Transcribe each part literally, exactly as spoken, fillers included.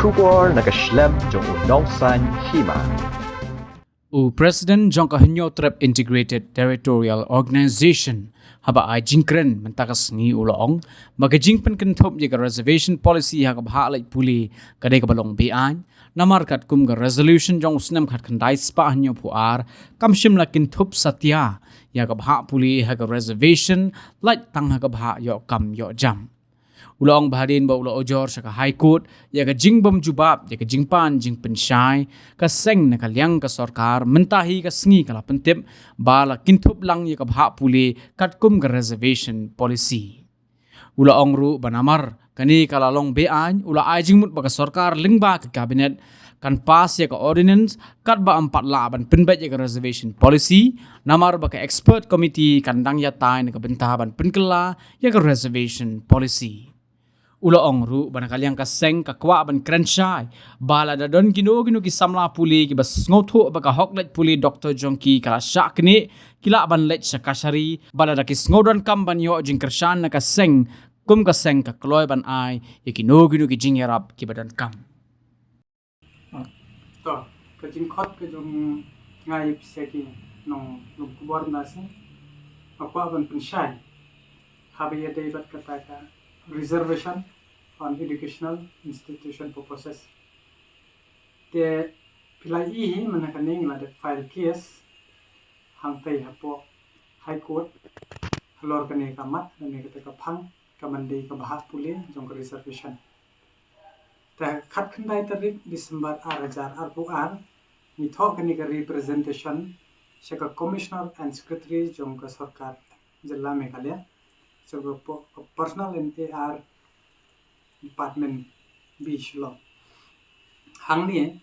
Khubor na ka shlem jong u Nongsaiñ Hima. U President jong ka Hynñiewtrep Integrated Territorial Organization haba ai jingkren mynta ka sngi u la ong ba ka jingpynkynthup ïa ka reservation policy ha ka bhah leit pule ka dei kaba long be-aiñ, namar katkum ka resolution jong u snem khatkhyndai spah hynñiewphew ar kam shym la kynthup satia ïa ka bhah pule ha ka reservation, lait tang ha ka bhah ïoh kam ïoh jam. U la ong ba hadien ba u la ujor sha ka High Court ïa ka jingbym jubab ïa ka jingpan jingpynshai ka seng na ka liang ka sorkar, mynta hi ka sngi ka la pyntip ba la kynthup lang ïa ka bhah pule katkum ka reservation policy. U la ong ruh ba namar kane ka la long be-aiñ, u la ai jingmut ba ka sorkar lyngba ka cabinet kan pass ïa ka ordinance katba ym pat lah ban pynbeit ïa ka reservation policy, namar ba ka expert committee kan dang ïatai na ka bynta ban pynkylla ïa ka reservation policy. U la ong ruh ba na ka liang ka seng ka kwah ban kren shai ba lada don kino kino ki samla pule kiba sngewthuh ba ka hok leit pule doktor jong ki ka la shah knieh, ki lah ban leit sha kashari, ba lada ki sngewdonkam ban ïoh jingkyrshan na ka seng, kum ka seng ka kloi ban ai ïa kino kino ki jingïarap kiba donkam. To, ka jingkhot ka jong nga ïa phi ki nonglum khubor na seng, nga kwah ban pynshai haba ïadei bad kata ka reservation on educational institution purposes. Te phi la ïohi mynta kane ngi la dep file case hangtei hapoh High Court halor kane ka mat, kane kata ka phang, ka ban dei ka bhah pule jong ka reservation. Te khatkhyndai tarik December ar hajar arphew ar, ngi thoh kane ka representation sha ka Commissioner and Secretary jong ka sorkar jylla Meghalaya, sha ka po-, ka Personnel and A R Department B Shillong. Hangne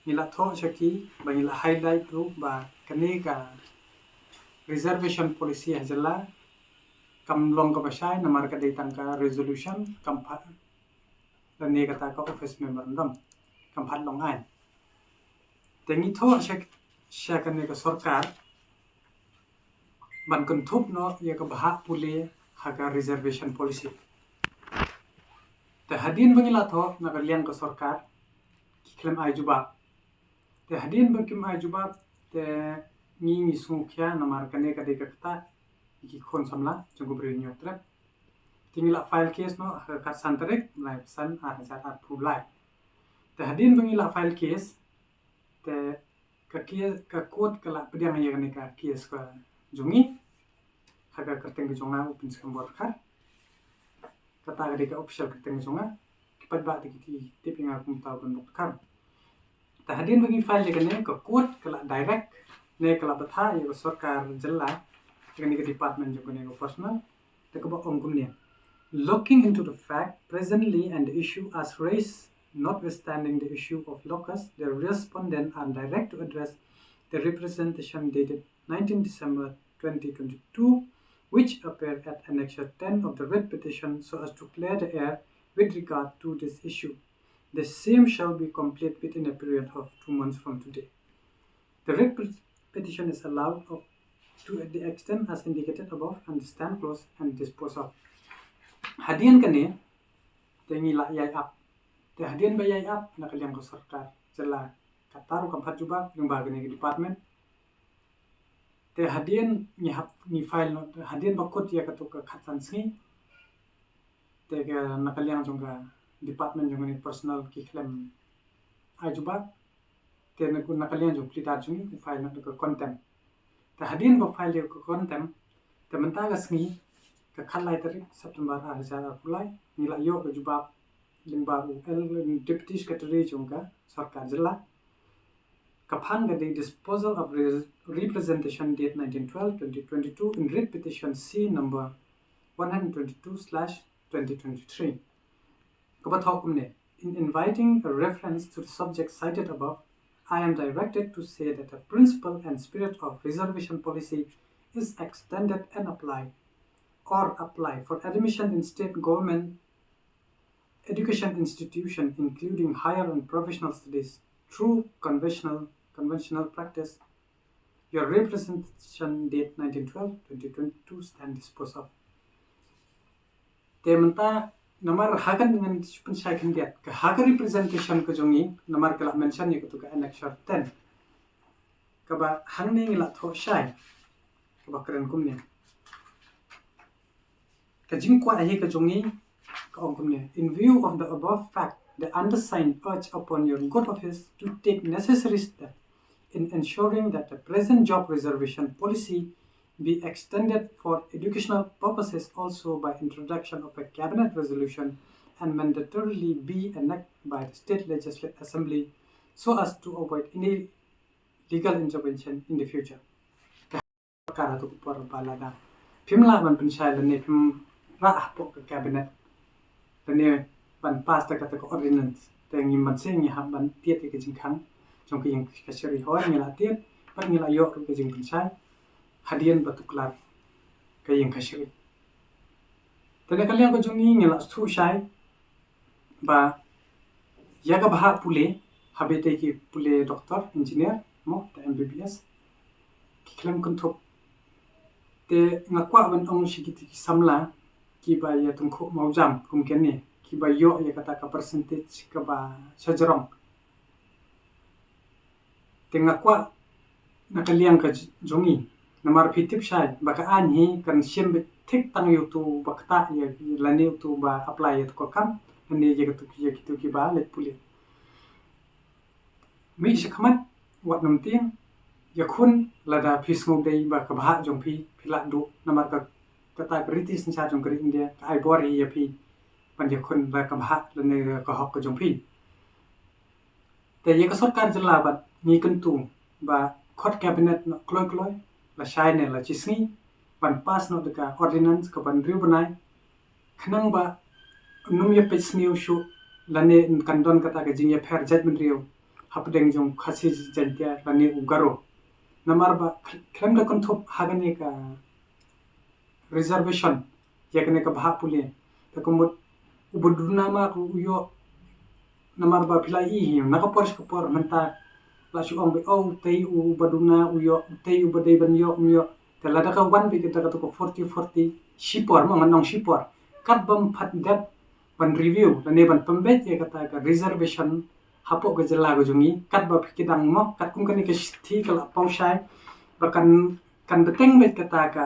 ngi la thoh sha ki ba ngi la highlight ruh ba kane ka reservation policy ha jylla kam long kaba shai namar ka dei tang ka resolution, kam pat lane kata ka office memorandum, kam pat long aiñ. Te ngi thoh sha, sha kane ka sorkar ban kynthup noh ïa ka bhah pule ha ka reservation policy. Te hadien ba ngi la thoh na ka liang ka sorkar ki khlem ai jubab. Te hadien ba kim ai jubab te ngi, ngi sngewkhia namar kane ka dei ka ktah ïa ki khun samla jong ka Bri Hynñiewtrep. Te ngi la file case noh ha ka khatsan tarik Naiwieng ar hajar arphew lai. Te hadien ba ngi la file case te ka case, ka court ka la pdiang ïa kane ka case ka jong ngi ha ka kyrteng ka jong nga u Pynskhem Borkhar. Kata ka dei ka official kyrteng ka jong nga. Ki paidbah te ki tip ïa nga kum u Pynskhem Borkhar. Te hadien ba ngi file ïa kane, ka court ka la direct ne ka la bthah ïa ka sorkar jylla, ïa kane ka department jong kane ka personnel, te kaba ong kumne: Looking into the fact presently and the issue as raised, notwithstanding the issue of locus, the respondent are direct to address the representation dated nineteenth December twenty twenty-two, which appear at Annexure ten of the writ petition, so as to clear the air with regard to this issue. The same shall be complete within a period of two months from today. The writ pe-, petition is allowed of, to the extent as indicated above, and the stand closed and disposed of. Hadien kane te ngi la ïai ap. Te hadien ba ïai ap na ka liang ka sorkar jylla, kata ruh kam pat jubab lyngba kane ka department. Te hadien ngi hap, ngi file noh, hadien ba kut ïa kato ka khatsan sngi, te ka na ka liang jong ka department jong kane ka personnel ki khlem ai jubab. Te na ka, na ka liang jong u pleader jong ngi u file noh da ka contempt. Te hadien ba file ïa ka contempt, te mynta ka sngi, ka khatlai tarik September ar hajar arphew lai, ngi la ïoh ka jubab lyngba u L, Deputy Secretary jong ka sorkar jylla. Ka phang ka dei Disposal of Re-, Representation date nineteen twelve twenty twenty-two in writ petition C number one hundred twenty-two slash twenty twenty-three. Kaba thoh kumne: In inviting a reference to the subject cited above, I am directed to say that the principle and spirit of reservation policy is extended and applied or apply for admission in state government education institution, including higher and professional studies, through conventional, conventional practice. Your representation date nineteen twelve twenty twenty-two stand disposed of. Te mynta Namar ha kan ngan pynshai khyndiat ka ha ka representation ka jong ngi, namar ka la mention ïa katu ka annexure ten. Kaba hangne ngi la thoh shai. Kaba kren kumne. Ka jingkwah hi ka jong ngi ka ong kumne. In view of the above fact, the undersigned urge upon your good office to take necessary steps in ensuring that the present job reservation policy be extended for educational purposes also by introduction of a cabinet resolution and mandatorily be enacted by the state legislative assembly so as to avoid any legal intervention in the future. Ka kar ha tu ka por ba lada phim lah ban pynshai lane phim rah hapoh ka cabinet lane ban pass da kata ka ordinance, te ngi mynsiem ngi hap ban tied ïa ka jingkhang jong ka ïing kashari. Hooid, ngi la tied bad ngi la ïoh ruh ka jingpynshai hadien ba tuklar ka ïing kashari. Te na ka liang ka jong ngi, ngi la sngewthuh shai ba ïa ka bhah pule, haba ïadei ki pule doctor, engineer, mo, te M B B S, ki khlem kynthup. Te nga kwah ban ong sha kito ki samla kiba ïa tyngkhuh mawjam kum kine, kiba ïoh ïa kata ka percentage kaba shajrong. Te nga kwah na ka liang ka j-, jong ngi, namar phi tip shai ba ka aiñ hi kan shim beit thik tang ïa uto ba ktah ïa, lane uto ba apply ïa uto ka kam, lane ïa kito, ïa kito kiba leit pule. Mih shakhmat, wat nym tieng, ïakhun lada phi sngewdei ba ka bhah jong phi, phi lah duh, namar ka, kata ka riti synshar jong ka ri India ka ai bor hi ïa phi ban ïakhun la ka bhah lane ka hok ka jong phi. Te ïa ka sorkar jylla bad ngi kyntu ba khot cabinet noh kloi kloi, la shai ne la shisngi, ban pass noh da ka ordinance kaba hynriew bnai, khnang ba nym ïa peit sniew shuh lane kan don kata ka jingïapher jaitbynriew hapdeng jong Khasi Jaiñtia lane u Garo. Namar ba khlem da kynthup ha kane ka reservation ïa kane ka bhah pule. Te ka mut uba duna ma u ïoh, namar ba phi la i hi na ka por sha ka por mynta la shu ong beit, oh, utei uba duna u ïoh, utei uba dei ban ïoh um ïoh. Te lada ka wan beit da kata ka forty forty shipor, mo, ngan ong shipor, kat bym pat dep ban review lane ban pynbeit ïa kata ka reservation hapoh ka jylla ka jong ngi, kat ba phi ki dang, mo, kat kum kane ka shithi ka la paw shai ba kan, kan bteng beit kata ka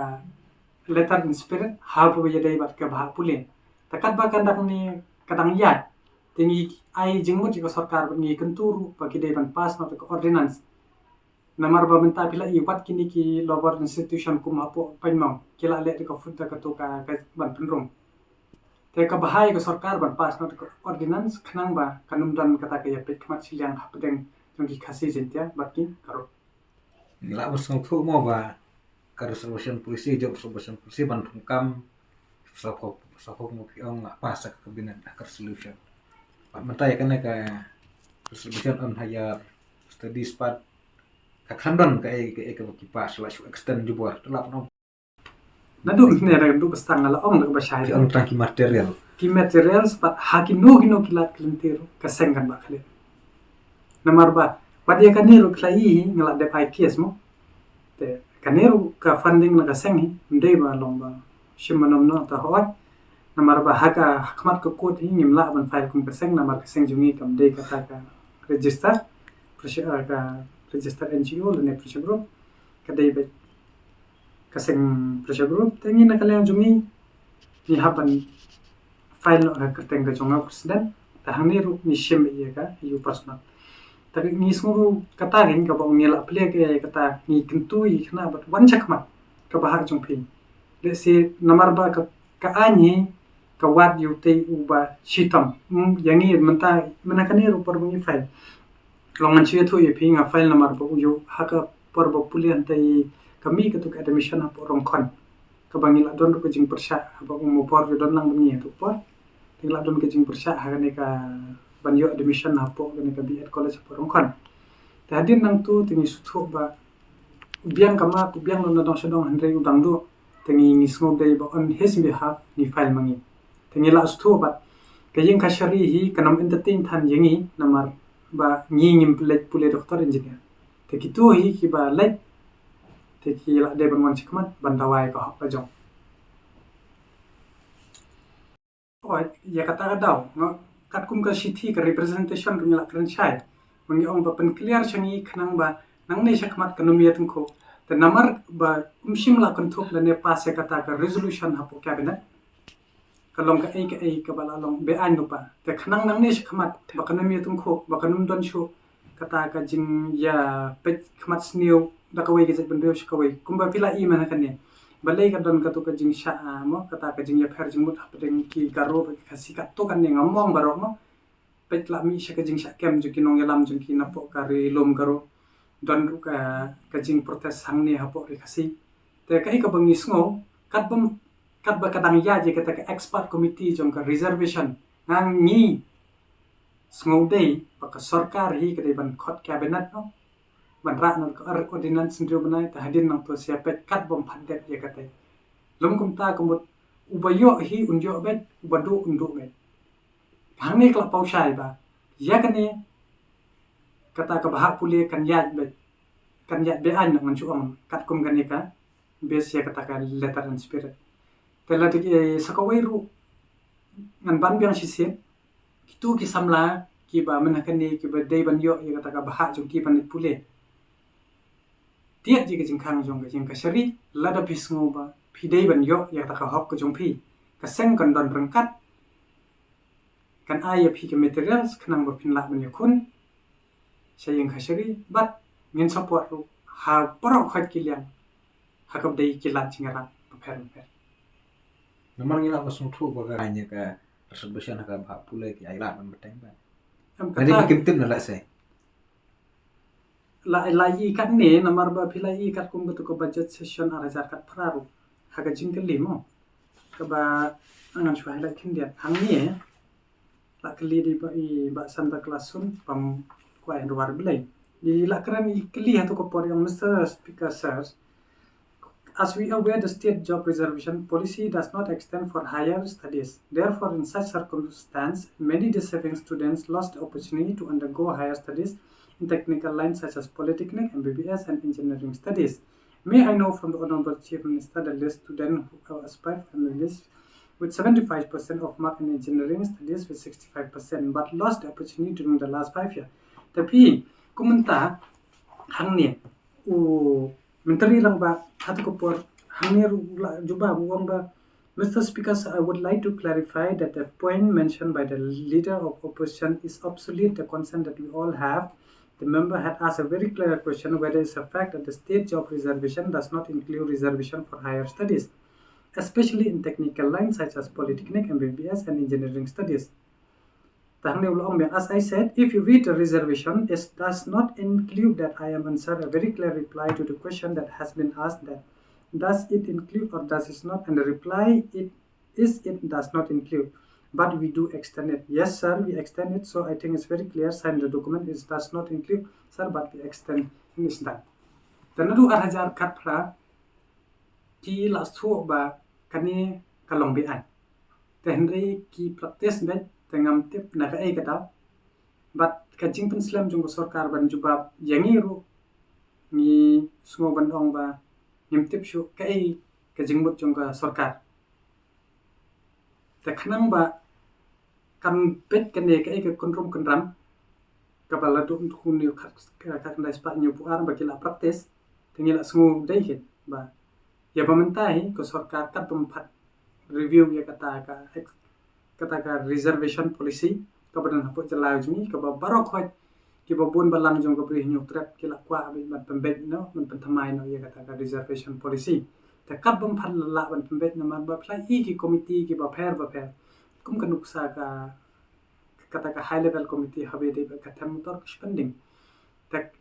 letter in spirit haba ïadei bad ka bhah pule. Te kat ba ka dang ne ka dang ïaid, te ngi ai jingmut ïa ka sorkar bad ngi kyntu ruh ba ki dei ban pass noh da ka ordinance. Namar ba mynta phi la i wat kine ki lower institution kum hapoh Pangmong ki la leh da ka fut da katu ka, ka ban pynrung. Te ka bha ïa ka sorkar ban pass noh da ka ordinance khnang ba kan ym don kata ka ïapeit khmat shiliang hapdeng jong ki Khasi Jaiñtia bad ki Garo. Ngi lah ban sngewthuh mo ba ka reservation policy, job reservation policy ban pyndonkam, sa ko, sa ko mo phi ong la pass ha ka cabinet ha ka resolution. Bad mynta ïa kane ka reservation on higher studies pat ka khlem don kaei kaei kaba ki pass, la shu extend jubor. Te la pyndonkam. Naduh mynne, naduh ba sdang nga la ong da kaba shai. Ki ong tang ki material. Ki materials bad ha kino kino ki lad ki lynti ruh ka seng kan bah khleh. Namar ba wat ïa kane ruh ki la i hi, nga la dep ai case mo. Te kane ruh ka funding na ka seng hi, ym dei ba long ba shim manom no ta hoi. Namar ba ha ka, ha khmat ka court hi ngim lah ban file kum ka seng, namar ka seng jong ngi kam dei kata ka register, pressure, ah, ka register N G O lane pressure group. Ka dei beit ka seng pressure group, te ngi na ka liang jong ngi ngi hap ban file noh ha ka kyrteng ka jong nga u president. Te hangne ruh ngi shim ïa ka, ïa u personal. Te ngi sngew ruh kata ka, kaba ngi la plie ka, ïa kata ngi kyntu ïa kane bad wan shakhmat kaba ha ka jong phi. Lehse namar ba ka, ka aiñ hi ka wad ïa utei uba shitom. Hmm, ïa ngi mynta, mynta kane ruh por ba ngi file. Long ngan shu ïathuh ïa phi, nga file namar ba u ïoh ha ka por ba pule hangtai ka mih katu ka admission hapoh Rongkhon. Kaba ngi la don ruh ka jingpyrshah haba u Mabor u don lang bad ngi ha tu ka por. Te ngi la don ka jingpyrshah ha kane ka ban ïoh admission hapoh kane ka B Ed College hapoh Rongkhon. Te hadien nangtu te ngi sngewthuh ba u biang ka mark, u biang lut na dong sha dong hynrei u dang duh. Te ngi, ngi sngewdei ba on his behalf ngi file ma ngi. Te ngi la sngewthuh bad ka ïing kashari hi kan ym entertain than ïa ngi namar ba ngi ngim leit pule doctor engineer. Te kito hi kiba leit te ki la dei ban wan shakhmat ban dawa ïa ka hok ka jong. Oi, ïa kata ka daw, no? Katkum ka shithi ka representation ka ngi la kren shai. Ba ngi ong ba pynclear sha ngi khnang ba nangne shakhmat kan ym ïa tyngkhuh. Te namar ba ym shym la kynthup lane pass ïa kata ka resolution hapoh cabinet, ka long kaei kaei kaba la long beaiñ lypa. Te khnang nangne shakhmat ba kan ym ïa tyngkhuh, ba kan ym don shuh kata ka jingïapeit khmat sniew da kawei ka jaitbynriew sha kawei. Kumba phi la i mynne kane, balei ka don katu ka jingshah, ah, mo, kata ka jingïapher jingmut hapdeng ki Garo bad ki Khasi? Katto katne ngam ong baroh, mo. Peit, la mih sha ka jingshah kem jong ki nongïalam jong ki napoh ka Ri Lum Garo. Don ruh ka, ka jingprotest hangne hapoh Ri Khasi. Te kaei kaba ngi sngew, katba, katba ka dang ïaid ïa kata ka expert committee jong ka reservation, nga ngi sngew dei ba ka sorkar hi ka dei ban khot cabinet, no, ban rah noh ka ordinance hynriew bnai. Te hadien nangto sa ïa peit katba ym pat dep ïa kata. Lym kumta ka mut, uba ïoh hi un ïoh beit, uba duh un duh beit. Hangne ka la paw shai ba ïa kane, kata ka bhah pule kan ïaid beit, kan ïaid beaiñ, ngan shu ong, katkum kane ka base ïa kata ka letter and spirit. Te lada, eh, sa kawei ruh ngan ban biang shisien, kito ki samla kiba mynne kane kiba dei ban ïoh ïa kata ka bhah jong ki ban leit pule, tied ïa ka jingkhang jong ka jingkashari. Lada phi sngew ba phi dei ban ïoh ïa kata ka hok ka jong phi, ka seng kan don ryngkat, kan ai ïa phi ka materials khnang ba phin lah ban ïakhun sha ïing kashari, bad ngin support ruh ha baroh khoit ki liang ha kaba dei ki lad jingïarap bapher bapher. Namar ngi lah ban sngewthuh ba ka ïa ka reservation ha ka bhah pule ki ai lad ban bteng ba. Em, kata kim tip na la sei. La, la i katne, namar ba phi la i katkum katu ka budget session ar hajar khatphra ruh, ha ka jingkylli, mo, kaba ngan shu highlight khyndiat hangne. La kylli da i Bah, i Bah Santa Claason, bam kwai hynriew ar blei. I la kren, i kylli ha katu ka por, ong, Mister Speaker, sir, as we aware, the state job reservation policy does not extend for higher studies. Therefore, in such circumstance, many deserving students lost the opportunity to undergo higher studies in technical lines such as polytechnic, M B B S, and engineering studies. May I know from the Honorable Chief Minister the list student who have aspired for M B B S with seventy-five percent of mark in engineering studies with sixty-five percent but lost the opportunity during the last five years? Te phi, kumta hangne, u Myntri Rangbah ha katu ka por hangne ruh la jubab, u ong ba, Mister Speaker, sir, I would like to clarify that the point mentioned by the Leader of Opposition is obsolete. The concern that we all have, the member had asked a very clear question whether it's a fact that the state job reservation does not include reservation for higher studies, especially in technical lines such as polytechnic, M B B S, and engineering studies. Te hangne u la ong biang, as I said, if you read the reservation, it does not include that. I am answer a very clear reply to the question that has been asked, that does it include or does it not? And the reply, it is, it does not include. But we do extend it. Yes, sir, we extend it. So I think it's very clear. Sign the document. It does not include, sir, but we extend. It is done. Te naduh ar hajar khatphra ki la sngewthuh ba kane ka long beaiñ. Te hynrei ki practice beit, te ngam tip na kaei ka daw. Bad ka jingpynslem jong ka sorkar ban jubab ïa ngi ruh, ngi sngew ban ong ba ngim tip shuh kaei ka jingmut jong ka sorkar. Te khnang ba kan peit kane kaei ka kynrum kynram kaba la duh, hynñiew khat, khatkhyndai spah hynñiewphew ar ba ki la practice, te ngi la sngew dei hi ba ïa ba mynta hi ka sorkar katba ym pat review ïa kata ka ex-, kata ka reservation policy kaba don hapoh jylla jong ngi, kaba baroh khoit kiba bun balang jong ka Bri Hynñiewtrep ki la kwah beit ban pynbeit noh, ban pynthymmai noh ïa kata ka reservation policy. Te katba ym pat la lah ban pynbeit namar ba phi la i ki committee kiba pher bapher, kum ka nuksa ka, kata ka high level committee, haba dei ba ka them motor ka spending. Te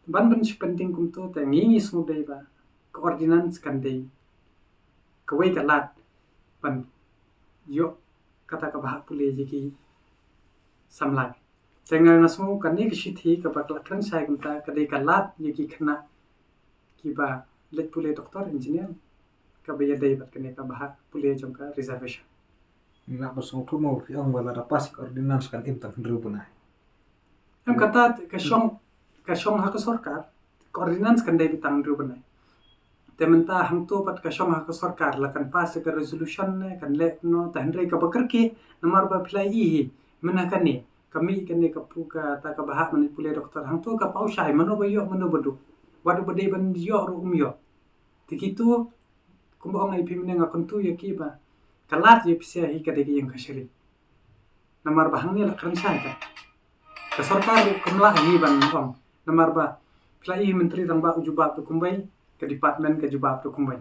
ban ban spending kumto, te ngi ngi sngew dei ba ka ordinance kan dei kawei ka lad ban ïoh kata ka bhah pule ïa ki samla. Te nga nga sngew kane ka shithi kaba la kren shai kumta ka dei ka lad ïa ki khynnah kiba leit pule doctor, engineer, kaba ïadei bad kane ka bhah pule jong ka reservation. Nga ba sngewthuh mo phi ong ba lada pass ka ordinance kan im tang hynriew bnai. Em, kata ka shong, ka shong ha ka sorkar, ka ordinance kan dei beit tang hynriew bnai. Te mynta hangto pat ka shong ha ka sorkar, la kan pass ka resolution ne kan leh kumno, te hynrei kaba kyrkieh namar ba phi la ïohi mynta kane ka mih kane ka pu kata kaba hap mynta pule doktor, hangto ka paw shai, mano ba ïoh mano ba duk, wat uba dei ban ïoh ruh um ïoh. Te kito kumba ong ai phi mynne nga kyntu ïa ki ba ka lad ïa phi sia hi ka dei ka ïing kashari. Namar ba hangne la kren shai ka. Ka sorkar ruh kam lah hi ban ong. Namar ba phi la ïohi Myntri Rangbah u jubab da kumwei, ka department ka jubab da kumwei.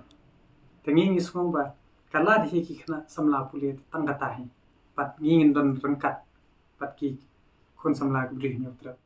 Te ngi ngi sngew ba ka lad hi ki khynnah samla pule tang kata hi. Bad ngi ngin don ryngkat bad ki khun samla ki briew Hynñiewtrep.